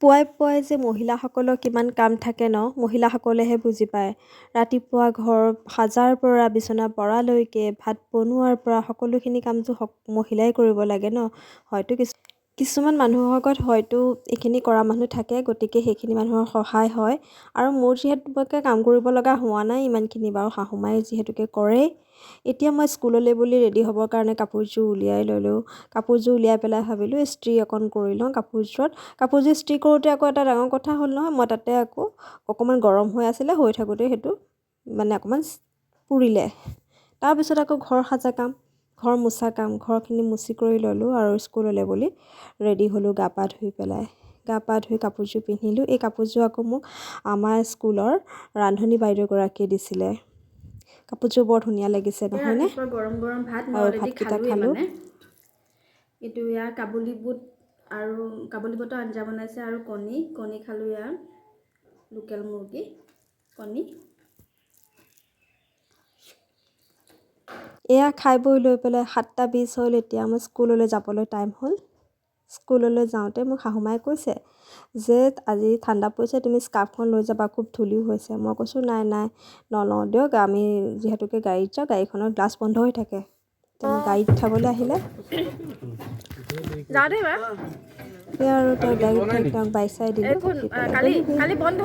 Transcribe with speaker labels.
Speaker 1: পুৱাই পুৱাই যে মহিলাসকলৰ কিমান কাম থাকে ন, মহিলাসকলেহে বুজি পায়। ৰাতিপুৱা ঘৰ সাজাৰ পৰা বিচনা পৰালৈকে, ভাত বনোৱাৰ পৰা সকলোখিনি কামটো মহিলাই কৰিব লাগে ন। হয়তো কিছুমান মানুহৰ ঘৰত হয়তো এইখিনি কৰা মানুহ থাকে, গতিকে সেইখিনি মানুহৰ সহায় হয়। আৰু মোৰ যিহেতুকে কাম কৰিব লগা হোৱা নাই ইমানখিনি বাৰু, শাহুমায়ে যিহেতুকে কৰে। এতিয়া মই স্কুললৈ বুলি ৰেডি হ'বৰ কাৰণে কাপোৰযোৰ উলিয়াই ল'লোঁ। কাপোৰযোৰ উলিয়াই পেলাই ভাবিলোঁ ইস্ত্ৰি অকণ কৰি লওঁ কাপোৰযোৰত। কাপোৰযোৰ ইস্ত্ৰি কৰোঁতে আকৌ এটা ডাঙৰ কথা হ'ল নহয়, মই তাতে আকৌ অকণমান গৰম হৈ আছিলে, হৈ থাকোঁতে সেইটো মানে অকণমান পুৰিলে। তাৰপিছত আকৌ ঘৰ সাজা কাম, ঘৰ মোচা কাম, ঘৰখিনি মুচি কৰি ল'লোঁ আৰু স্কুললৈ বুলি ৰেডি হ'লোঁ। গা পা ধুই পেলাই, গা পা ধুই কাপোৰযোৰ পিন্ধিলোঁ। এই কাপোৰযোৰ আকৌ মোক আমাৰ স্কুলৰ ৰান্ধনী বাইদেউগৰাকীয়ে দিছিলে। কাপোৰযোৰ বৰ ধুনীয়া লাগিছে নহয়নে?
Speaker 2: ৰাতিপুৱা গৰম গৰম ভাত মই
Speaker 1: আৰু
Speaker 2: অলৰেডি
Speaker 1: ভাতকেইটা
Speaker 2: খালোঁৱেই।
Speaker 1: খালোঁ।
Speaker 2: মানে এইটো ইয়াৰ কাবুলী বুট আৰু কাবুলী বুটৰ আঞ্জা বনাইছে আৰু কণী কণী খালোঁ। ইয়াৰ লোকেল মুৰ্গী কণী।
Speaker 1: এয়া খাই বৈ লৈ পেলাই 7:20 হ'ল। এতিয়া মই স্কুললৈ যাবলৈ টাইম হ'ল। স্কুললৈ যাওঁতে মোক শাহুমায়ে কৈছে যে আজি ঠাণ্ডা পৰিছে, তুমি স্কাৰ্ফখন লৈ যাবা, খুব ধূলিও হৈছে। মই কৈছোঁ নাই নাই, নলওঁ দিয়ক, আমি যিহেতুকে গাড়ীত যাওঁ, গাড়ীখনৰ গ্লাছ বন্ধ হৈ থাকে। তেওঁ গাড়ীত উঠাবলৈ আহিলে।
Speaker 2: যাওঁ দেই বা।
Speaker 1: সেয়া আৰু তেওঁ গাড়ীত উঠাই তেওঁক বাই চাই দিলোঁ।
Speaker 2: কালি কালি বন্ধ।